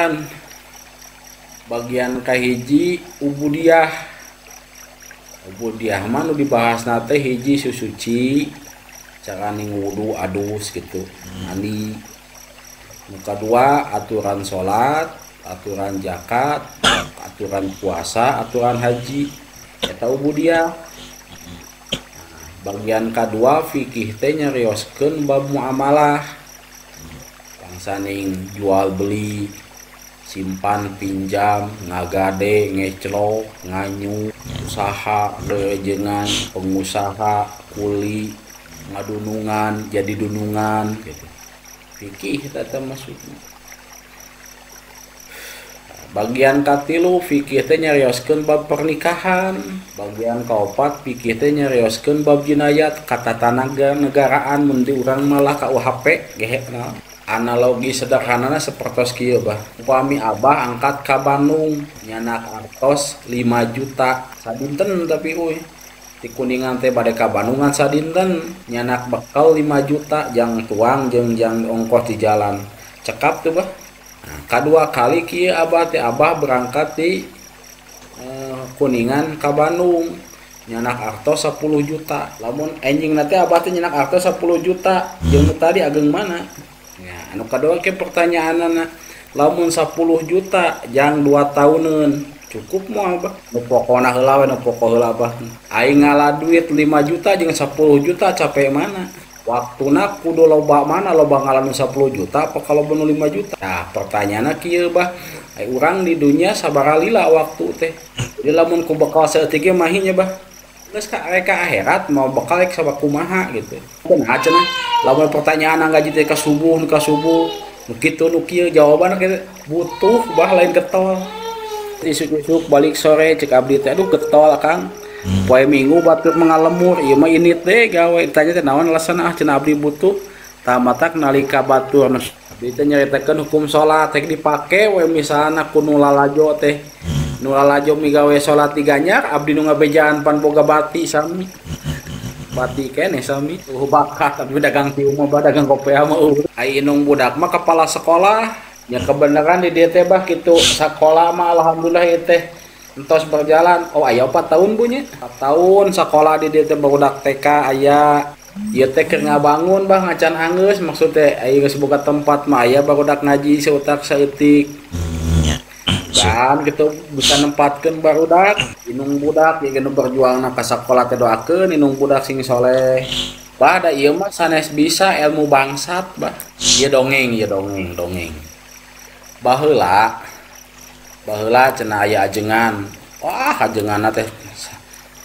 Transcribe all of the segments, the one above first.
bagian. Bagian kahiji ubudiyah. Ubudiyah mah nu dibahasna teh hiji susuci, carane wudu adus gitu, mandi. Nu kadua aturan salat, aturan zakat, aturan puasa, aturan haji. Eta ubudiyah. Bagian kadua fikih teh nyarioskeun bab muamalah. Bangsaning jual beli, simpan pinjam, ngagade, ngeclok, nganyu, usaha, derejengan, pengusaha, kuli, ngadunungan, jadi dunungan gitu. Fikih eta maksudna. Bagian katilu fikih teh nyarioskeun bab pernikahan. Bagian kaopat fikih teh nyarioskeun bab jinayat, katatanagaraan mun di urang malah KUHP gehekna. Analogi sederhanana sapertos kieu bah. Upami abah angkat ka Bandung nyanak artos 5 juta sadinten tapi euy. Ti Kuningan teh bade ka Bandungan sadinten nyanak bekal 5 juta jang tuang jeung jang ongkos di jalan. Cekap tuh bah. Nah, kadua kali kieu abah teh abah berangkat di Kuningan ka Bandung nyanak artos 10 juta. Lamun enjing teh abah teh nyanak artos 10 juta jeung nu tadi ageng mana? Ya, anu kadua ke pertanyaanana lamun 10 juta jang 2 tahuneun cukup moal bah? Nu pokona heula we, nu pokok heula bah. Aing ngala duit 5 juta jeung 10 juta capek mana? Waktuna kudu loba mana, loba ngala nu 10 juta apa kalau nu 5 juta? Nah, pertanyaanna kieu bah. Ai urang di dunya sabaraha lila waktu teh. Jadi lamun ku bekal saeutik ge mah nya bah. Geus ka rek ka akhirat mau bekal rek sabakumaha gitu. Kumaha cenah? Lamun pertanyaan ngaji teh ka subuh nu ka subuh, nu kitu nu kieu jawabanna kitu butuh bah lain getol. Isuk-isuk balik sore cek abdi teh aduh getol Kang. Poe Minggu batur mengalemur ieu mah ini teh gawe tanya teh naon alasanna ah cenah abdi butuh. Tah matak nalika batur abdi teh nyaritakeun hukum salat teh dipake we misalna ku nu lalajo teh. Nu lalajo migawe salat diganyar abdi nu ngabejaan pan boga bati sami. Bati keneh sami eueuh bakat abdi dagang ti mah dagang kopea mah eueuh. Ai inung budak mah kepala sekolah nya kebenaran di dieu teh bah kitu sakola mah alhamdulillah ieu teh entos berjalan. Oh aya 4 tahun bu nya. 4 tahun sekolah di dieu teh barudak TK aya. Ieu teh keur ngabangun bah ngacan anggeus maksud teh aya geus boga tempat mah aya barudak ngaji seutak saeutik. Kan gitu bisa nempatkeun barudak inung budak ieu nu berjuangna ka sakola teh doakeun inung budak sing soleh. Bah da ieu mah sanes bisa ilmu bangsat bah. Ieu dongeng, ieu dongeng, dongeng. Baheula baheula cenah aya ajengan. Wah, ajenganna teh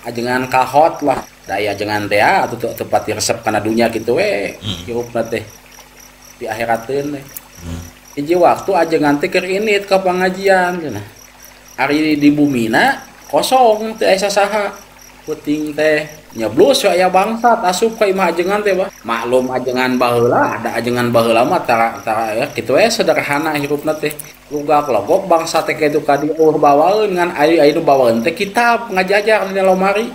ajengan kahot lah. Da aya ajengan teh atuh teu pati resep kana dunya kitu we. Hirupna teh di akhirateun teh. Hiji waktu ajengan teh keur init ka pangajian cenah. Ari di bumina kosong teu aya sasaha. Peuting teh nyeblus we aya bangsat asup ka imah ajengan teh bah. Maklum ajengan baheula, ada ajengan baheula mah tara tara ya kitu we sederhana hirupna teh. Lugak logok bangsa teh kitu ka dieu eueuh bawaeun ngan aya nu bawaeun teh kitab ngajajar dina lomari.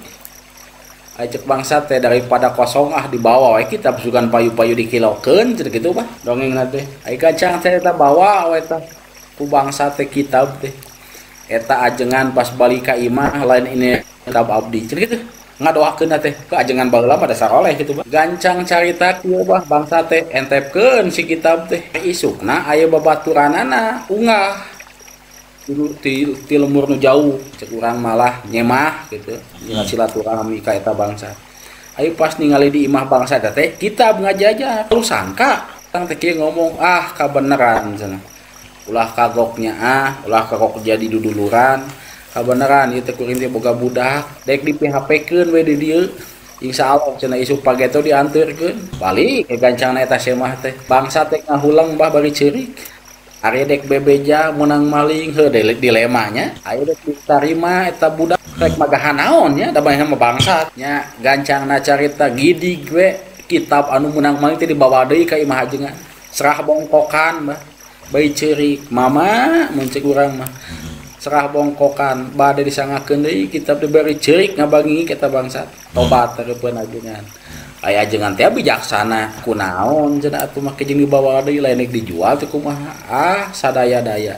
Ajek bangsa teh daripada kosong ah dibawa we kitab sugan payu-payu dikilokeun cenah kitu bah dongengna teh. Ai kacang teh eta bawa we tah ku bangsa teh kitab teh. Eta ajengan pas balik ka imah lain ini kitab abdi cenah kitu. Ngadoakeun teh ke ajengan baheula mah dasar oleh kitu bah. Gancang carita kieu bah bangsa teh entepkeun si kitab teh. Isukna aya babaturanana ungah ti lemur nu jauh cek urang malah nyemah gitu nya silaturahmi ka eta bangsa. Ayo pas ningali di imah bangsa eta teh kitab ngajajar terus sangka tang teh kieu ngomong ah kabeneran cenah. Ulah kagoknya ah, ulah kagok jadi duduluran. Kabeneran ieu teh kuring teh boga budak dek di PHP-keun we di dieu. Insyaallah cenah isuk pageto dianteurkeun. Balik ke gancangna eta semah teh. Bangsa teh ngahulang bah bari ceurik. Ari dek bebeja menang maling heuh dilemanya. Ayo dek ditarima eta budak rek magahan naon nya da banyak mah bangsat nya gancangna carita gidig we kitab anu menang maling teh dibawa deui ka imah ajengan. Serah bongkokan bah. Bae ceurik mama mun cek urang mah. Serah bongkokan bade disangakeun deui kitab diberi ceurik ngabangi kita bangsat. Tobat tareupeun ajengan. Aya ajengan teh bijaksana kunaon cenah atuh make jeung dibawa deui lain rek dijual teh kumaha ah sadaya-daya.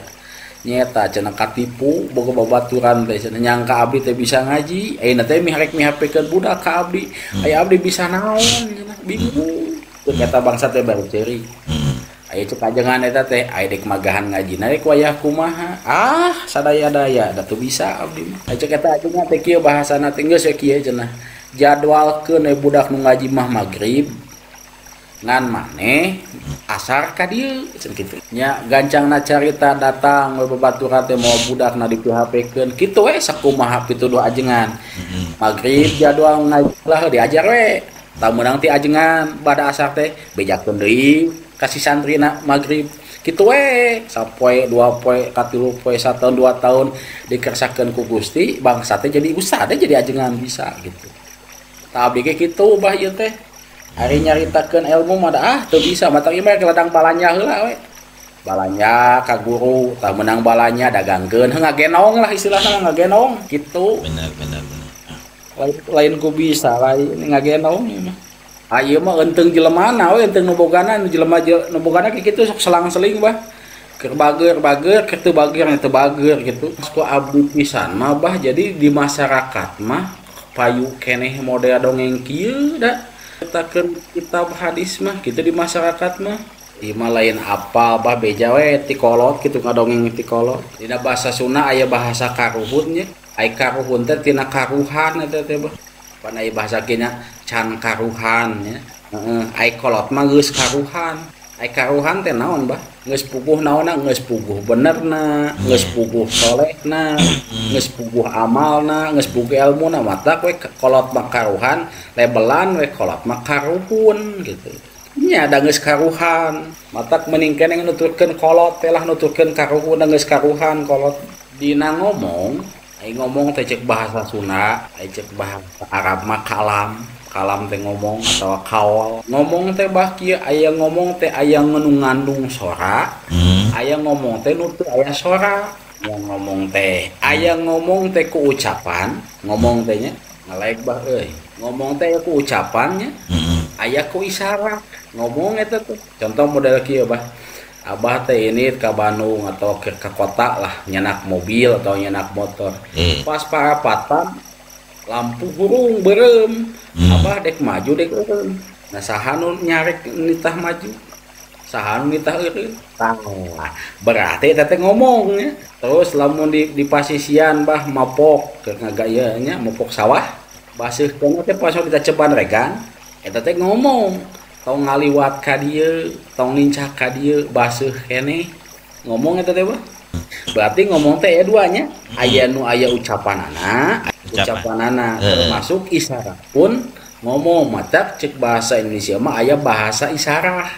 Nyeta cenah katipu boga babaturan teh cenah nyangka abdi teh bisa ngaji ayeuna teh miharek mihapekeun budak ka abdi aya abdi bisa naon cenah bingung teu eta bangsa teh baru ceurik aya cek ajengan eta teh aya dek magahan ngajina rek wayah kumaha ah sadaya-daya da teu bisa abdi mah aya cek eta ajengan teh kieu bahasana teh geus we kieu cenah jadwalkeun we budak nu ngaji mah magrib ngan maneh asar ka dieu cenah kitu nya gancangna carita datang we babaturan teh mawa budakna di PHP-keun kitu we sakumaha pituduh ajengan magrib jadwal ngaji lah diajar we tah meunang ti ajengan bada asar teh bejakeun deui ka si santrina magrib kitu we sapoe dua poe katilu poe sataun dua taun dikersakeun ku Gusti bangsa teh jadi ustad teh jadi ajengan bisa gitu tah abdi ge kitu bah ieu teh ari nyaritakeun ilmu mah ah teu bisa mata ieu mah ladang balanya heula we balanya ka guru tah meunang balanya dagangkeun heuh ngagenong lah istilahna ngagenong kitu bener bener bener lain ku bisa lain ngagenong ieu mah ah ieu mah eunteng jelemana we eunteng nu bogana nu jelema nu bogana kitu sok selang-seling bah keur bager-bager keur teu bager teu bager gitu ku abdi pisan mah bah jadi di masyarakat mah payu keneh model dongeng kieu da katakeun kitab hadis mah kitu di masyarakat mah ieu mah lain apal bah beja we ti kolot kitu ngadongeng ti kolot dina bahasa Sunda aya bahasa karuhun nya ai karuhun teh tina karuhan eta teh bah pan aya bahasa kieu nya can karuhan nya heeh ai kolot mah geus karuhan ai karuhan teh naon bah geus puguh naonna geus puguh benerna geus puguh solehna geus puguh amalna geus puguh elmuna matak we kolot mah karuhan lebelan we kolot mah karuhun gitu nya da geus karuhan matak mending keneh nuturkeun kolot teh lah nuturkeun karuhun da geus karuhan kolot dina ngomong ai ngomong teh cek bahasa Sunda ai cek bahasa Arab mah kalam kalam teh ngomong atau kaol ngomong teh bah kieu aya ngomong teh aya nu ngandung sora aya ngomong teh nu teu aya sora yang ngomong teh aya ngomong teh ku ucapan ngomong teh nya ngalaik bah euy ngomong teh ku ucapannya aya ku isyarat ngomong eta tuh contoh model kieu bah abah teh ini ke Bandung atau ke kota lah nyenak mobil atau nyenak motor pas parapatan lampu hurung beureum abah dek maju dek eureun nah saha nu nyarek nitah maju saha nu nitah eureun tah berarti eta teh ngomong nya terus lamun di pasisian bah mapok keur ngagaya nya mapok sawah baseuh kana teh pas ditaceban regan eta teh ngomong tong ngaliwat ka dieu tong nincak ka dieu baseuh keneh ngomong eta teh bah berarti ngomong teh aya dua nya aya nu aya ucapanana ucapanana termasuk isyarat pun ngomong matak cek bahasa Indonesia mah aya bahasa isyarat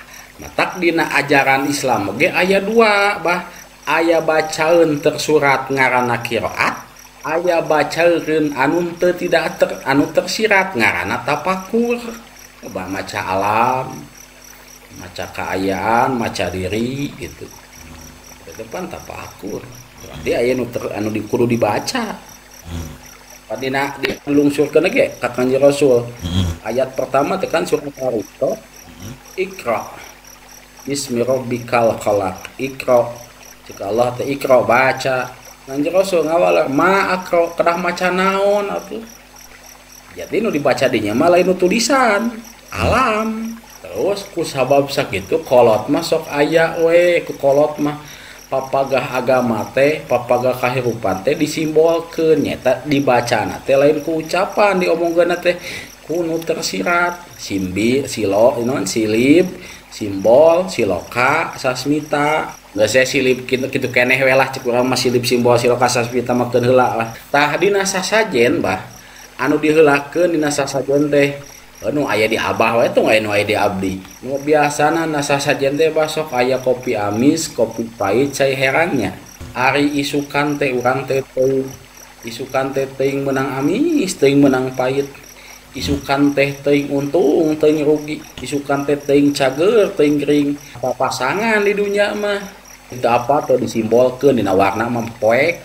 matak dina ajaran Islam oge aya dua bah aya bacaeun tersurat ngaranna qiraat aya bacaeun anu teu tidak ter anu tersirat ngaranna tafakur bah maca alam maca kaayaan maca diri gitu itu pan tafakur berarti aya nu anu kudu dibaca padina dilungsurkeun ge ka Kanjeng Rasul ayat pertama teh kan surat Al-Isra Iqra bismi rabbikal khalaq Iqra cek Allah teh Iqra baca Kanjeng Rasul ngawala ma aqra kedah maca naon atuh jadi nu dibaca dinya mah lain nu tulisan alam terus ku sabab sakitu kolot mah sok aya we ku kolot mah papagah agama teh papagah kahirupan teh disimbolkeun nyata dibacana teh lain ku ucapan diomongkeun teh ku nu tersirat simbi silo naon silib simbol siloka sasmita geus saya silib kitu keneh we lah cek urang mah silib simbol siloka sasmita mah keun heula lah tah dina sasajen bah anu diheulakeun dina sasajen teh anu aya di abah we tong aya nu aya di abdi nu biasana na sasajen teh basok aya kopi amis kopi pahit cai herangnya ari isukan teh urang teh isukan teh teuing meunang amis teuing meunang pahit isukan teh teuing untung teuing rugi isukan teh teuing cager teuing gering papasangan di dunia mah itu apa teh disimbolkeun dina warna mah poek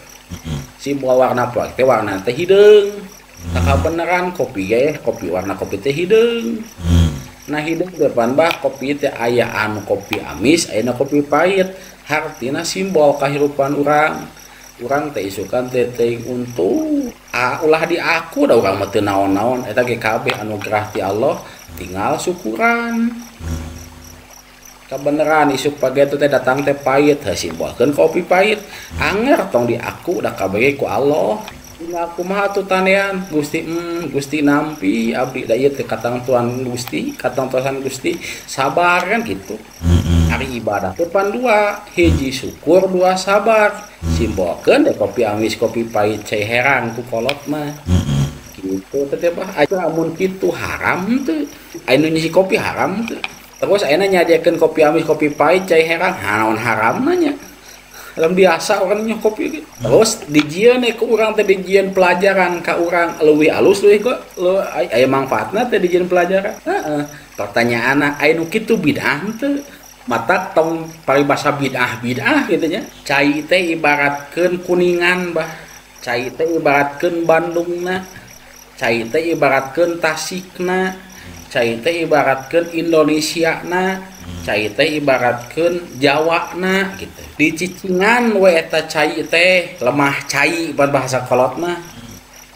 simbol warna poek teh warna teh hideung tak beneran kopi ge kopi warna kopi teh hideung Nah hidup depan bah kopi teh aya anu kopi amis, aya kopi pahit. Hartina simbol kahirupan urang. Urang teh isukan teh teuing untung. Ulah di aku da urang mah teu naon-naon eta ge kabeh anugerah ti Allah, tinggal syukuran. Kabeneran isuk pagi teh datang teh pahit, heuh simbolkeun kopi pahit. Anger tong di aku da kabeh ku Allah. Tinggal kumaha atuh tanean Gusti, Gusti nampi abdi da ieu teh katangtuan Gusti, katangtuan Gusti, sabar kan gitu. Ari ibadah teh pan dua, hiji syukur, dua sabar. Simbolkeun deh kopi amis, kopi pahit, cai herang ku kolot mah. Gitu teh bah aja amun kitu haram teu. Aya nu nyisi kopi haram teu. Terus ayeuna nyadiakeun kopi amis, kopi pahit, cai herang, naon haramna nya. Dalam biasa orang nyoh kopi gitu. Terus dijieun ku urang teh dijieun pelajaran ka urang leuwih alus leuwih kok aya manfaatna teh dijieun pelajaran. Heeh. Pertanyaanna aya nu kitu bid'ah teu? Mata tong paribasa bid'ah-bid'ah kitu nya. Cai teh ibaratkeun Kuningan bah. Cai teh ibaratkeun Bandungna. Cai teh ibaratkeun Tasikna. Cai teh ibaratkeun Indonesiana. Cai teh ibaratkeun Jawana gitu. Dicicingan we eta cai teh lemah cai ban bahasa kolot mah.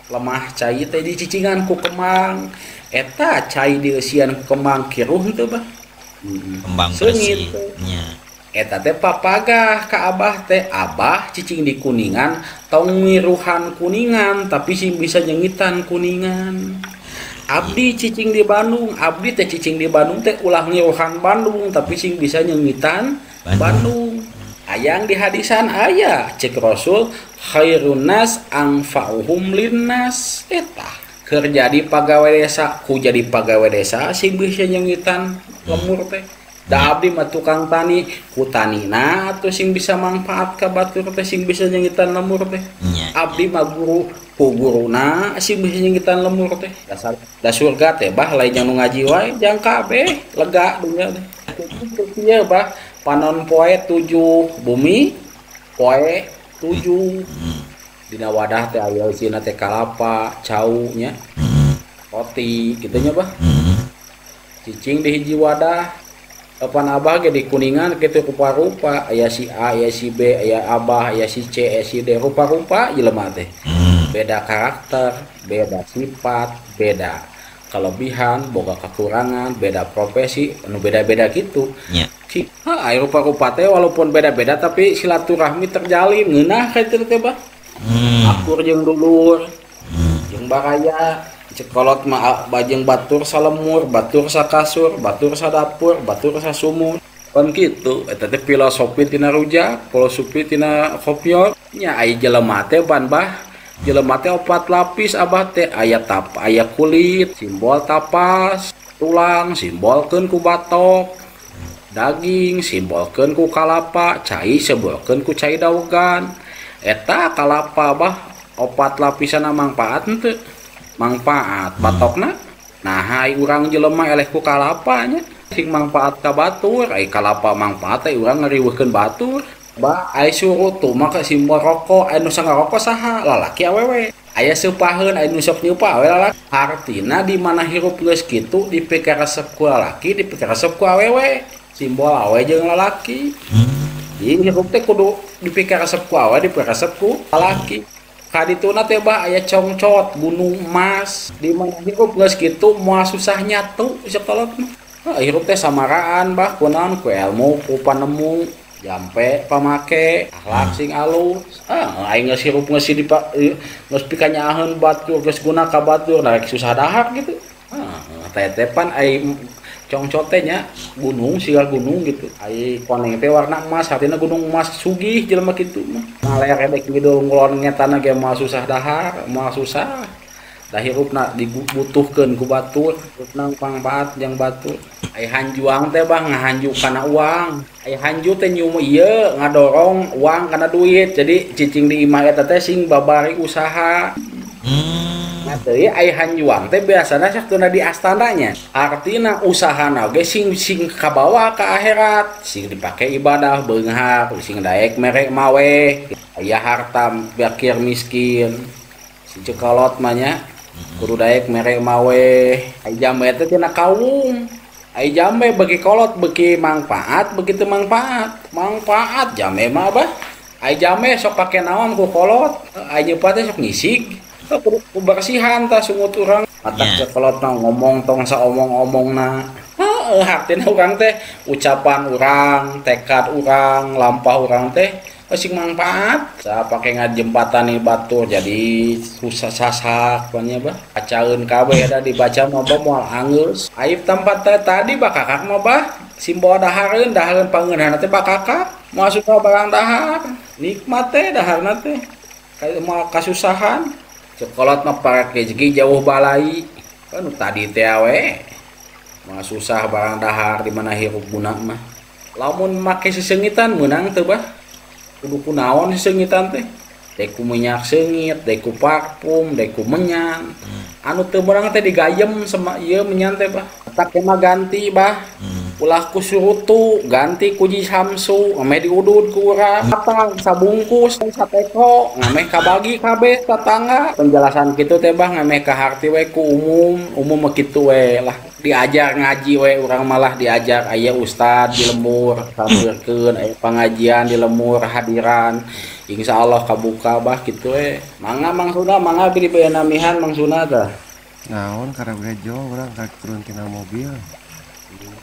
Lemah cai teh dicicingan ku kembang. Eta cai dieusian ku kembang kiruh teu bah. Kembang bersih nya. Eta teh papagah ka abah teh, abah cicing di Kuningan tong ngiruhan Kuningan tapi sing bisa nyengitan Kuningan. Abdi cicing di Bandung, abdi teh cicing di Bandung teh ulah ngiruhan Bandung tapi sing bisa nyengitan Bandung. Ayang di hadisan aya cek Rasul khairun nas anfa'uhum linnas. Eta keur jadi pagawe desa, ku jadi pagawe desa sing bisa nyengitan lemur teh. Da abdi mah tukang tani, ku tanina atuh sing bisa manfaat ka batur teh sing bisa nyengitan lemur teh. Abdi mah guru, ku guruna sing bisa nyengitan lemur teh. Dasar da surga teh bah lain jang nu ngaji wae jang kabeh lega dunya teh. Kieu bah panon poe 7 bumi poe 7. Dina wadah teh aya isina teh kalapa, cau nya, roti kitu nya bah. Cicing di hiji wadah. Kapan abah ge di Kuningan kitu rupa-rupa, aya si A, aya si B, aya abah, aya si C, aya si D, rupa-rupa jelema teh. Beda karakter, beda sifat, beda kelebihan, boga kekurangan, beda profesi, anu beda-beda gitu. Yeah. Ha, rupa-rupa teh walaupun beda-beda tapi silaturahmi terjalin ngeunah kitu teh bah. Akur jeung dulur, jeung baraya. Cekolot mah bajeng batur salemur, batur sakasur, batur sadapur, batur sasumur. Kan kitu eta teh filosofi tina rujak, filosofi tina kopior. Nya aya jelema teh ban bah, jelema teh opat lapis abah teh aya tap, aya kulit, simbol tapas, tulang simbolkeun ku batok, daging simbolkeun ku kalapa, cai simbolkeun ku cai dawegan. Eta kalapa bah opat lapisan mangpaat henteu? Mangpaat batokna. Nah hai urang jelema eleh ku kalapa nya sing mangpaat ka batur, ai kalapa mangpaat ai urang ngariweuhkeun batur. Ba ai surutu mah ka simbol rokok, ai nu sangarokok saha? Lalaki awewe. Aya seupaheun ai nu sok nyeupa awe lalaki. Artina di mana hirup geus kitu dipikaresep ku lalaki, dipikaresep ku awewe. Simbol awe jeung lalaki. Jadi hirup teh kudu dipikaresep ku awe, dipikaresep ku lalaki. Kadituna teh bah aya congcot gunung emas di mana hirup geus kitu moal susah nyatu sakolot mah. Heuh hirup teh samaraan bah kunaon ku ilmu ku panemu jampe pamake akhlak sing alus. Ah aing geus hirup geus geus pikanyaaheun batur geus guna ka batur rek susah dahar gitu. Ah teh teh pan ai congcot teh nya gunung siga gunung gitu. Ai koneng teh warna emas, hartina gunung emas sugih jelema kitu mah. Ngaler edek ngidul ngulon ngetana ge moal susah dahar, moal susah. Da hirupna dibutuhkeun ku batur, hirupna pangpaat jeung batur. Ai hanjuang teh bah ngahanju kana uang. Ai hanju teh nyum ieu ngadorong uang kana duit. Jadi cicing di imah eta teh sing babari usaha. Nah teuy ai hanjuang teh biasana saktuna di astananya. Artina usahana ge sing sing kabawa ka akhirat, sing dipake ibadah beunghar, sing daek mere mawe, aya harta bakir miskin. Si cekolot mah nya kudu daek mere mawe. Ai jambe teh tina kaum. Ai jambe beuki kolot beuki mangpaat begitu mangpaat. Mangpaat jambe mah bah. Ai jambe sok pake naon ku kolot. Ai nyepat teh sok ngisig. Kudu kubersihan tah sungut urang. Matak kolot mah ngomong tong saomong-omongna. Heeh, hartina urang teh ucapan urang, tekad urang, lampah urang teh sing mangpaat. Sa pake ngajembatani batur jadi susah sasak banyak bah. Kacaeun kabeh da dibaca mah bah moal anggeus. Aib tempat teh tadi bakakak mah bah simbol dahareun, dahareun pangeunahna teh bakakak. Moal suka barang dahar. Nikmat teh daharna teh. Moal kasusahan. Cekolot mah parek rezeki jauh balai. Kan tadi teh we. Moal susah barang dahar di mana hirup guna mah. Lamun make sesengitan meunang teu bah. Kudu kunaon sesengitan teh? Deku minyak seungit, deku parfum, deku menyan. Anu teu meunang teh digayem sama ieu menyan teh bah. Tak mah ganti bah. Ulah ku surutu, ganti ku Ji Samsu, ngameh diudud ku urang. Patang sabungkus sateko, ngameh kabagi kabeh tetangga. Penjelasan kitu teh bah ngameh kaharti we ku umum, umum mah kitu we lah. Diajar ngaji we urang malah diajar aya ustad di lembur sampeurkeun aya pengajian di lembur hadiran insyaallah kabuka bah kitu we. Mangga Mang Suna, mangga beli namihan Mang Suna tah. Naon karep gejo urang karek turun tina mobil.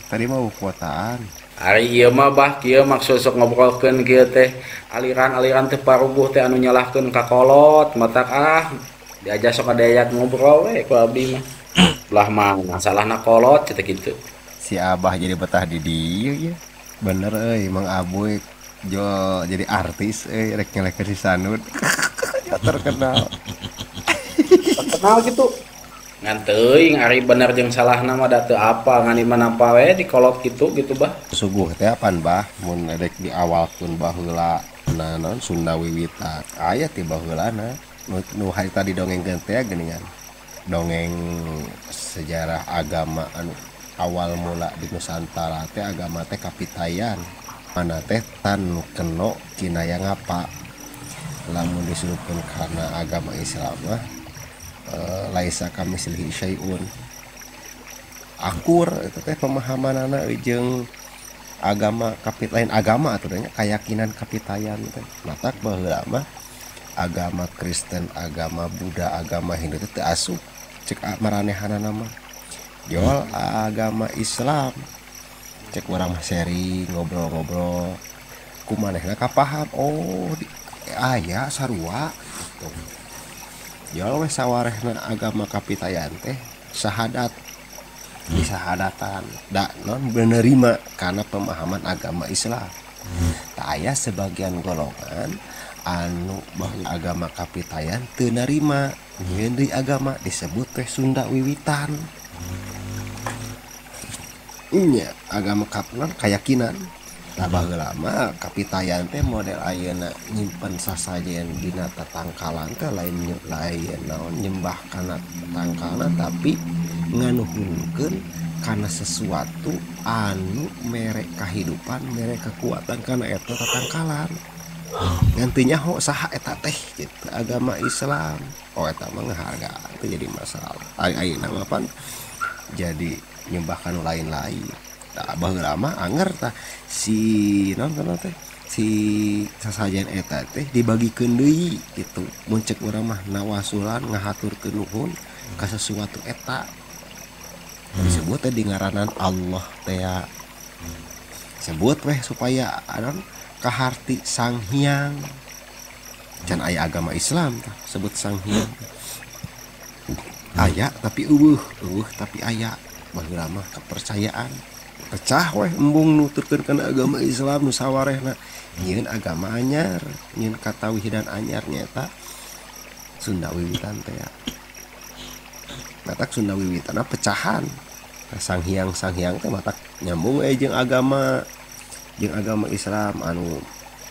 Tadi mau kuotaan. Ari ieu mah bah kieu maksud sok ngobrolkeun kieu teh aliran-aliran teh paruguh teh anu nyalahkeun ka kolot matak ah diajar sok diajak ngobrol we ku abdi mah. Belah mana salahna kolot cete kitu. Si Abah jadi betah di dieu ieu. Bener euy Mang Abuy jo jadi artis euy rek nyelekeun si Sanud. Jo terkenal. Terkenal gitu. Ngan teuing ari bener jeung salahna mah da teu apa ngan di mana pa we dikolot kitu gitu bah. Suguh teh apan bah mun rek diawalkeun baheula naon Sunda Wiwitan. Aya ti baheulana nu harita didongengkeun teh geuningan. Dongeng sejarah agama anu awal mula di Nusantara teh agama teh kapitayan. Mana teh tan keno kinaya ngapa. Lamun disurupkeun karena agama Islam mah laisa kamislihi syai'un. Akur itu teh pemahamanana jeung agama kapit lain agama atuh nya keyakinan kapitayan teh. Matak baheula mah agama Kristen, agama Buddha, agama Hindu teh teu asup cek maranehanana mah. Jol agama Islam cek urang mah sharing ngobrol-ngobrol ku manehna kapaham oh aya sarua gitu. Jol we sawarehna agama kapitayan teh syahadat disahadatan da non menerima karena pemahaman agama Islam. Tak aya sebagian golongan anu bahwa agama kapitayan teu narima nyieun deui agama disebut teh Sunda Wiwitan. Nya agama kapinan keyakinan. Tah baheula mah kapitayan teh model ayeuna nyimpen sasajen dina tatangkalan teh lain lain naon nyembah kana tatangkalna tapi nganuhunkeun kana sesuatu anu mere kahidupan mere kekuatan kana eta tatangkalan. Nganti nyaho saha eta teh gitu agama Islam. Oh eta mah ngahargaan teh jadi masalah. Ari ayeuna mah pan jadi nyembah kanu lain-lain. Tah baheula mah anger tah si naon kana teh si sasajen eta teh dibagikeun deui gitu. Mun cek urang mah nawasulan ngahaturkeun nuhun ka sesuatu eta. Disebut teh di ngaranan Allah teh. Sebut weh supaya naon kaharti Sang Hyang. Can aya agama Islam tah sebut Sang Hyang. Aya tapi eueuh, eueuh tapi aya. Baheula mah kepercayaan pecah weh embung nuturkeun kana agama Islam nu sawarehna nyieun agama anyar, nyieun katawihidan anyar nyaeta Sunda Wiwitan teh. Matak Sunda Wiwitan pecahan. Sang Hyang Sang Hyang teh matak nyambung we jeung agama Islam anu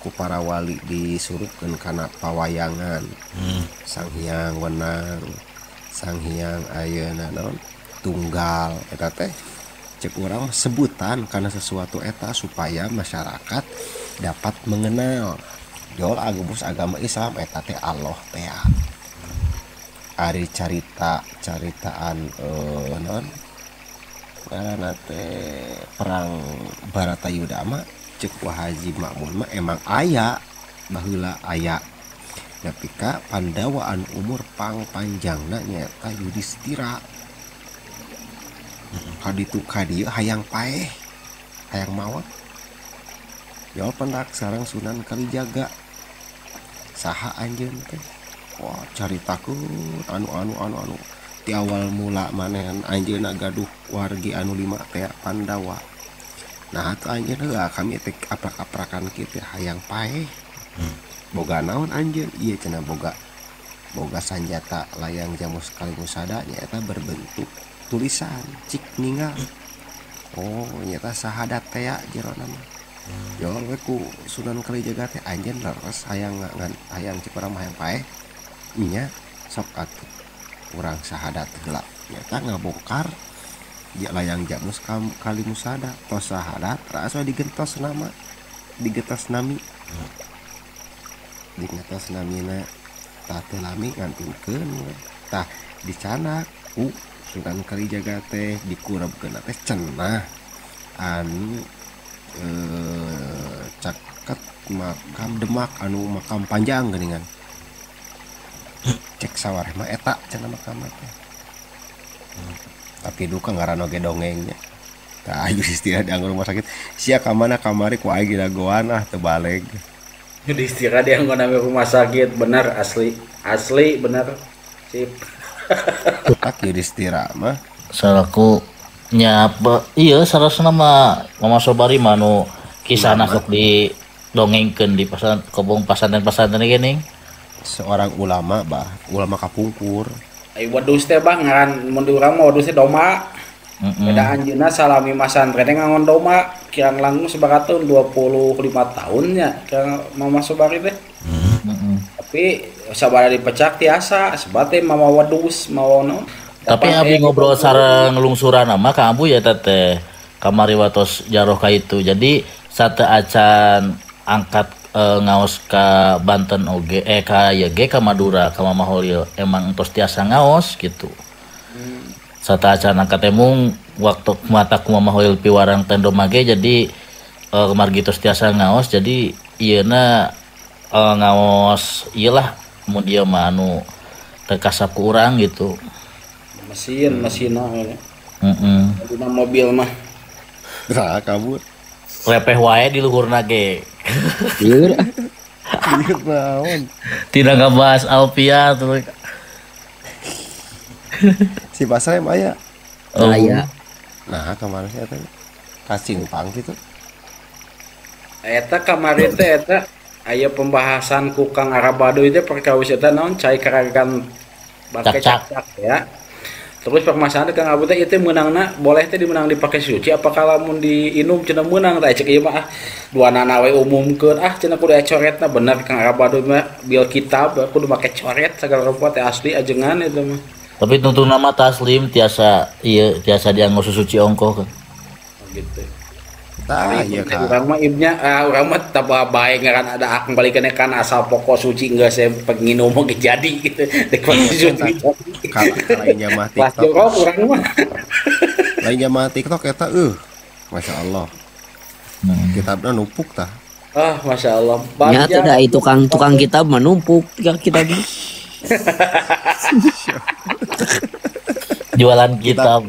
ku para wali disurupkeun kana pawayangan. Sang Hyang Wenang, Sang Hyang ayeuna naon tunggal eta teh cek urang sebutan karena sesuatu eta supaya masyarakat dapat mengenal. Jol agubus agama Islam eta teh Allah teh. Ari carita caritaan naon Ngaranna teh perang Baratayuda mah cek Wa Haji Makmun mah emang aya baheula aya. Nepi ka Pandawa anu umur pangpanjangna nyaeta Yudhistira. Kaditu ka dieu hayang paeh, hayang maot. Jol pendak sareng Sunan Kalijaga. Saha anjeun teh? Wah, caritakeun anu anu anu anu ti awal mula manehan anjeunna gaduh wargi anu lima teh Pandawa. Nah, atuh anjeun heula kami teh aprak-aprakan kitu hayang paeh. Boga naon anjeun? Ieu cenah boga boga sanjata layang jamus kalimusada nyaeta berbentuk tulisan cik ninggal. Oh, nyaeta sahadat teh jerona mah. Jol we ku Sunan Kalijaga teh anjeun leres hayang ngan hayang cik urang mah hayang paeh. Nya sok atuh urang sahadat heula. Nyaeta ngabongkar ya layang jamus kalimusada tos sahadat rasa digentos nama digetos nami. Digentos namina tah teu lami ngantunkeun we. Tah dicanak ku Sunan Kalijaga teh dikurebkeun teh cenah anu caket makam Demak anu makam panjang geuningan. Cek sawareh mah eta cenah makam teh. Tapi duka ngaran oge dongengnya. Tah Yudhistira dianggo rumah sakit. Sia ka mana kamari ku aing didagoan ah teu baleg. Yudhistira dianggo nami rumah sakit bener asli. Asli bener. Sip. Tak Yudhistira mah salaku nya iya sarasna mah Mama Sobari mah nu kisahna sok didongengkeun di pasan kobong pasantren-pasantren geuning. Seorang ulama bah, ulama kapungkur. Ai wedus teh bah ngaran mun di urang mah wedus teh domba. Beda anjeunna salami masantren teh ngangon domba kirang langkung sabaraha tahun 25 tahun nya kirang Mama Sobari teh. Tapi sabada dipecak tiasa sebab teh mama wedus mawa naon. Tapi abi ngobrol sareng lungsuran mah ka Ambu ya teh kamari watos jaroh ka itu. Jadi sate acan angkat ngaos ka Banten oge ka ieu ge ka Madura ka Mama Holil emang entos tiasa ngaos gitu. Sate acan angkat emung waktu mata ku Mama Holil piwarang tendo mage jadi margi tos tiasa ngaos jadi ieuna ngaos ieu lah mun ieu mah anu teu kasap ku urang gitu. Mesin mesinna we. Heeh. Dina mobil mah. Tah kabur. Repeh wae di luhurna ge. Lieur. Lieur naon? Tidak ngebahas Alpia tuh. Si Basrem aya. Oh. Aya. Nah, kemarin saya teh kasimpang gitu. Eta kamari teh eta aya pembahasan ku Kang Arabadoy teh perkawis eta naon cai karagan bake Cak-cak. cak ya. Terus permasalahan Kang Abu teh ieu teh meunangna boleh teh dimenang dipake suci apa lamun diinum cenah meunang tah cek ieu mah ah dua nana we umumkeun ah cenah kudu aya coretna bener Kang Arabadoy mah bil kitab kudu make coret sagala rupa teh asli ajengan eta mah. Tapi tungtung nama taslim tiasa ieu tiasa dianggo susuci ongkoh kan. Oh, gitu. Tah ieu ka. Urang mah ibnya urang mah tambah bae ngaran ada akang balikeun kan asal pokok suci geus saya penginum mah jadi gitu. Dek suci. Kalau lain jamaah Kelas TikTok. jorok urang mah. Lain jamaah TikTok eta Masya Allah. Kitabna numpuk tah. Ah, Masya Allah. Nya teh da tukang kitab mah numpuk kitab. Jualan kitab.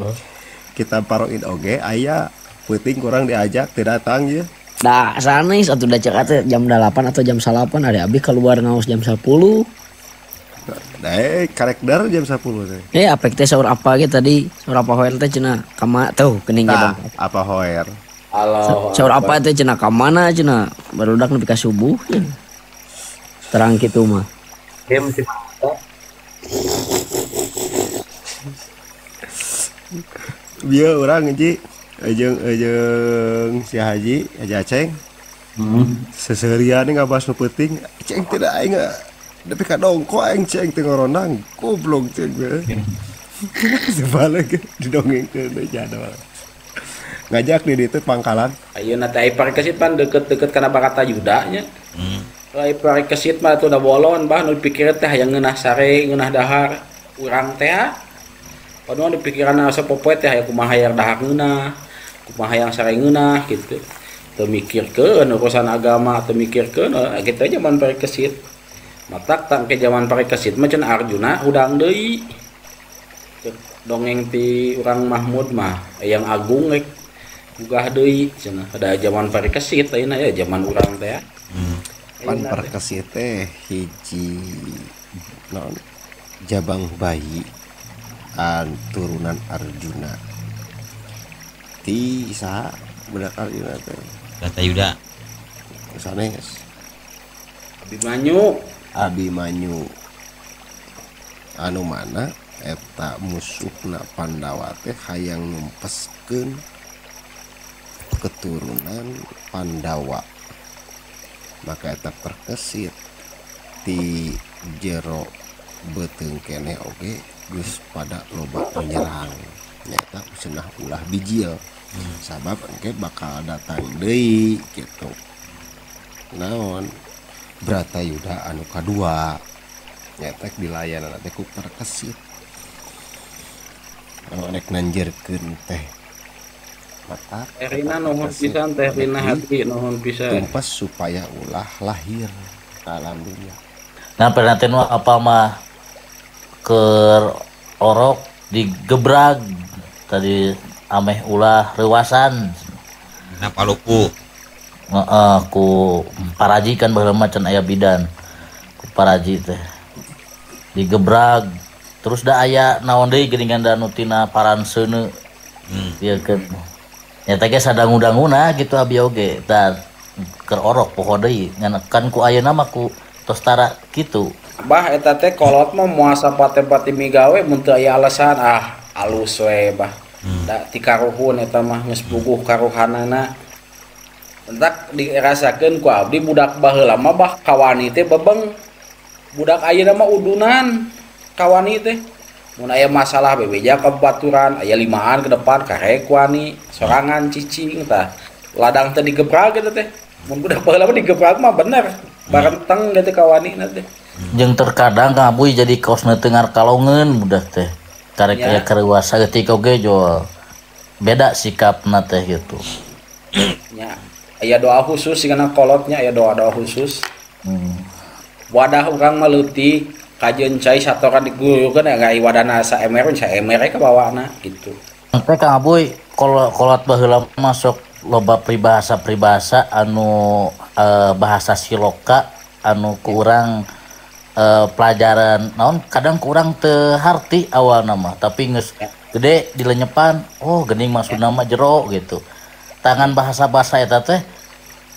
Kitab paroid oge aya peuting kurang diajak teu datang ye. Dah sanes atuh da cek teh jam 8 atau jam 9 ada abi keluar ngaos jam 10. Nah, karakter jam 10 teh. Apek teh saur apa ge tadi? Saur apa hoer teh cenah kama tuh geuning ge dong. Apa hoer? Halo. Saur apa teh cenah ka mana cenah barudak nepi ka subuh. Terang kitu mah. Game sih. Bieu urang ji jeung si Haji Haji Aceng. Seserian ngabahas nu peuting, ceng tidak aing nepi ka dongko aing ceng teu ngorondang, goblok ceng we. Sebalik didongengkeun deui jadwal. Ngajak di ditu pangkalan. Ayeuna teh ai Parikesit pan deket-deket kana Baratayuda nya. Ai Parikesit mah atuh da bolon bah nu dipikir teh hayang ngeunah sare, ngeunah dahar urang teh. Padahal di pikiran asa popoe teh aya kumaha hayang dahar ngeunah, kumaha hayang sare ngeunah gitu. Teu mikirkeun urusan agama, teu mikirkeun kitu zaman Parikesit. Matak tangke zaman Parikesit mah cenah Arjuna hudang deui. Cek dongeng ti urang Mahmud mah Eyang Agung rek gugah deui cenah. Ada zaman Parikesit ayeuna ya zaman urang teh. Pan Parikesit teh hiji naon jabang bayi an turunan Arjuna. Ti saha budak Arjuna teh? Bratayuda. Sanes. Abimanyu. Abimanyu. Anu mana eta musuhna Pandawa teh hayang numpeskeun keturunan Pandawa. Maka eta Parikesit ti jero beuteung keneh oge geus pada loba menyerang. Nyata cenah ulah bijil. Sabab engke bakal datang deui gitu. Naon Bratayuda anu kadua nyata dilayanan teh ku Parikesit. Anu rek nanjerkeun teh mata Teh Rina nuhun pisan, Teh Rina hati nuhun pisan. Tumpas supaya ulah lahir alam dunia. Nah pernah teh nu apa mah keur orok digebrag tadi ameh ulah reuasan. Nah paluku. Heeh, ku paraji kan baheula mah can aya bidan. Ku paraji teh digebrag terus da aya naon deui geuningan da nu tina paranseuneu. Ieu keun. Nya teh ge sadangu-danguna gitu abi oge tah keur orok poho deui ngan kan ku ayeuna mah ku tos tara kitu. Bah eta teh kolot mah moal sapate-pati migawe mun teu aya alasan ah alus we bah. Da ti karuhun eta mah geus puguh karuhanana. Entak dirasakeun ku abdi budak baheula mah bah kawani teh bebeng. Budak ayeuna mah udunan kawani teh. Mun aya masalah bebeja ka baturan, aya limaan ke depan karek wani, sorangan cicing tah. Ladang teh digebrag eta teh. Mun budak baheula mah digebrag mah bener. Barenteng gitu kawani na teh. Jeung terkadang Kang Abuy jadi kosna teu ngarkalongeun budak teh. Karek aya kareuwasa eutik oge jol. Beda sikapna teh gitu. Nya, aya doa khusus sigana kolotnya aya doa-doa khusus. Wadah urang mah leutik kajeun cai satoran diguyurkeun aya wadana saemer saemer ka bawana gitu. Teh Kang Abuy kolot baheula masuk loba peribahasa-peribahasa anu bahasa siloka anu ku urang pelajaran naon kadang kurang teu harti awalna mah tapi geus gede dilenyepan oh geuning maksudna mah jero gitu. Tangan bahasa-bahasa eta teh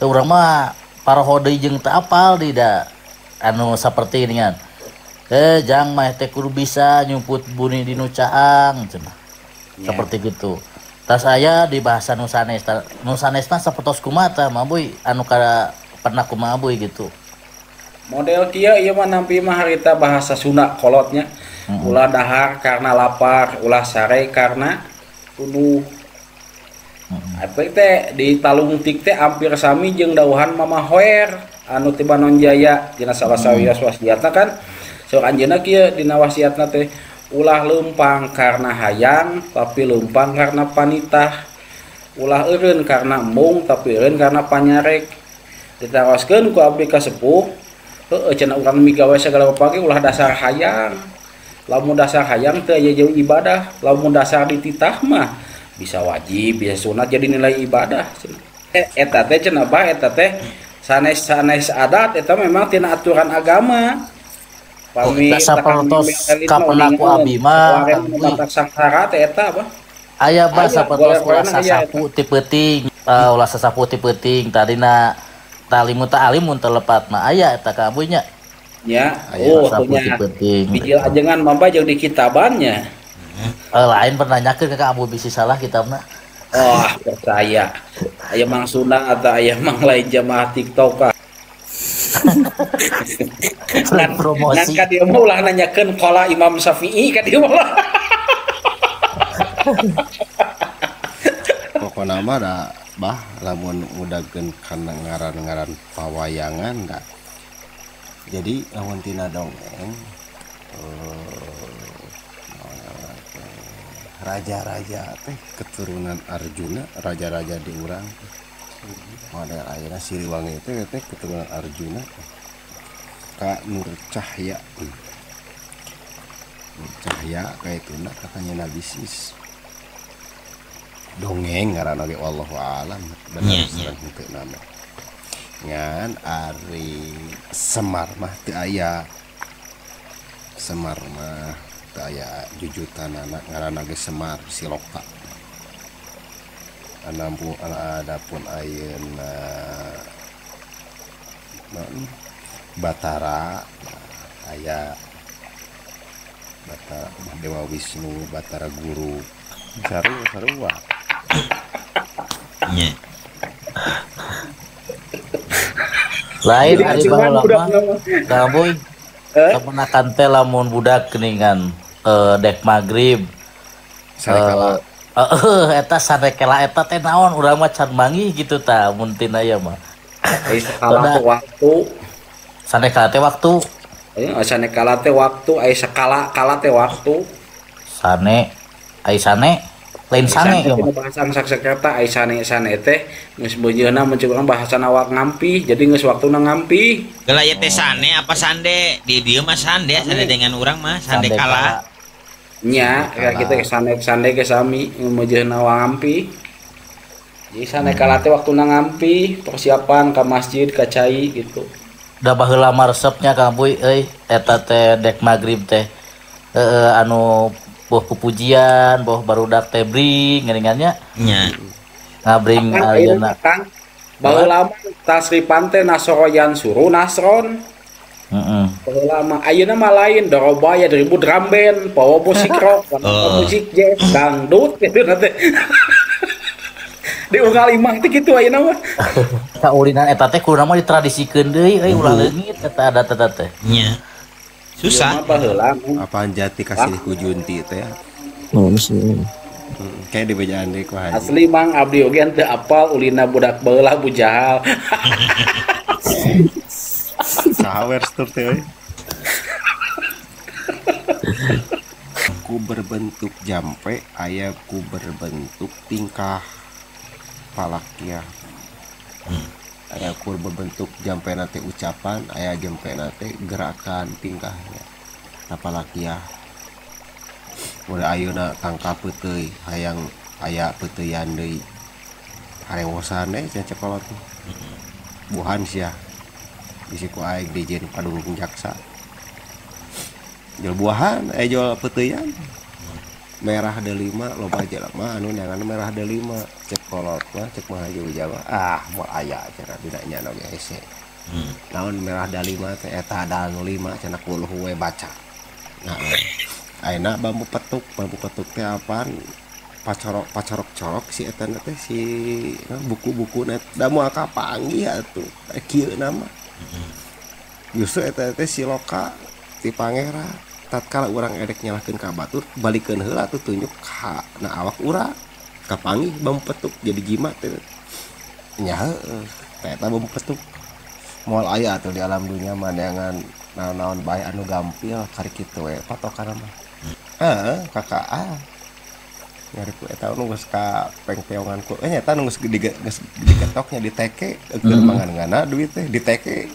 teu urang mah paroho deui jeung teu apal di da anu saperti ini kan. Jang mah teh kudu bisa nyumput buni di nu caang cenah. Seperti gitu. Tas aya di bahasa nu sanes, nu sanesna sapertos kumaha tah Mabuy anu kada pernah kumaha Buy gitu. Model kieu ieu mah nampi mah harita bahasa Sunda kolotnya. Ulah dahar karena lapar, ulah sare karena tunduh. Apa teh di talungtik teh hampir sami jeung dauhan Mama Hoer anu ti Banonjaya dina salah sawios wasiatna kan. Sok anjeunna kieu dina wasiatna teh ulah leumpang karena hayang tapi leumpang karena panitah. Ulah eureun karena embung tapi eureun karena panyarek. Ditaroskeun ku abdi ka sepuh, heueuh cenah urang migawe sagala rupa ge ulah dasar hayang. Lamun dasar hayang teu aya jauh ibadah, lamun dasar dititah mah bisa wajib, bisa sunat jadi nilai ibadah cenah. Eta teh cenah bah eta teh sanes-sanes adat eta memang tina aturan agama. Pami sapertos kapenaku abi mah sangsara teh eta bah. Aya bah sapertos ulah sasapu ti peuting, ulah sasapu ti peuting tadina talimu ta'alim mun telepat mah aya eta ka abuy nya. Nya, oh punya bijil ajengan mah jeung di kitabannya. Lain pernah nyakeun ka Abu bisi salah kitabna. Oh, percaya. Aya Mang Sunda atau aya Mang lain jamaah TikTok ah. Ngan promosi. Ngan ka dieu mah ulah nanyakeun qala Imam Syafi'i ka dieu mah. Pokona mah da bah lamun ngudageun kana ngaran-ngaran pawayangan da. Jadi lamun tina dongeng Raja-raja teh keturunan Arjuna, raja-raja di urang. Model ayeuna Siliwangi teh teh keturunan Arjuna. Ka Nur Cahya. Nur Cahya kaituna katanya Nabi Sis. Dongeng ngaranna ge wallahu alam bener sareng henteu nama. Ngan ari Semar mah teu aya. Semar mah teu aya jujutanana ngaranna ge Semar Siloka. Anampun adapun ayeuna Batara aya Batara Dewa Wisnu, Batara Guru, sarua-sarua. Nya. Lain ari baheula mah Kang Boy. Kemenakan teh lamun budak geuningan dek magrib sarekala. Eta sarekala eta teh naon urang mah can manggih gitu tah mun tina ieu mah. Ai sakala waktu. Sarekala teh waktu. Sanekala teh waktu, ai sakala kala teh waktu. Sane ai sane lain sane ieu mah. Bahasa Sanskerta ai sane sane teh geus beujeuna mun cek urang bahasana awak ngampi, jadi geus waktuna ngampi. Geula ieu teh sane apa sande? Di dieu mah sande, sande dengan urang mah sande kala. Nya, kayak kitu sane sande ge sami meujeuhna ngampi. Jadi sanekala teh waktuna ngampi, persiapan ka masjid, ka cai gitu. Da baheula mah resepnya Kang Boy euy eta teh dek magrib teh heeh anu boh pupujian boh barudak teh bring geuningannya nya ngabring ayeuna Kang baheula mah tasripan teh nasroyan suruh nasron heeh baheula mah ayeuna mah lain doroba ya ribu drum band bawa musik rock musik jazz dangdut gitu teh di unggal imah teh kitu ayeuna mah. Kaulinan eta teh kudu mah ditradisikeun deui euy ulah leungit eta adat eta teh. Nya. Susah. Apaan jati kasih ku junti teh. Oh, mesti. Kayak di bejaan deui ku haji. Asli Mang abdi oge henteu apal ulina budak baheula bujahal. Saha tur teh euy. Ku berbentuk jampe aya ku berbentuk tingkah palakia. Aya kur berbentuk jampe nate ucapan, aya jampe nate gerakan tingkahnya. Tapalakia. Udah ayeuna tangkap peuteuy hayang aya peuteuyan deui. Harewosan deui cenah cekolot. Buhan sia. Bisi ku aing dijieun padung jaksa. Jual buahan, aya jual peuteuyan. Merah delima loba jelema anu neangan merah delima cek kolot mah cek mah haji Jawa ah moal aya cenah dina nya oge hese. Naon merah delima teh eta dal nu 5 cenah kuluh we baca. Nah ayeuna bambu petuk teh apaan pacorok pacorok-corok si eta teh si buku-buku na da moal kapanggih atuh kieu nama. Justru eta teh siloka ti pangeran tatkala urang edek nyalahkeun ka batur balikeun heula atuh tunjuk ka na awak urang kapanggih bambu petuk jadi jimat teh nya heueuh teh eta bambu petuk moal aya atuh di alam dunya mah neangan naon-naon bae anu gampil kari kitu we patokan mah heeh kakak ah nyari ku eta nu geus ka pengpeongan ku nya eta nu geus diketoknya diteke keur mangan-ngana duit teh diteke.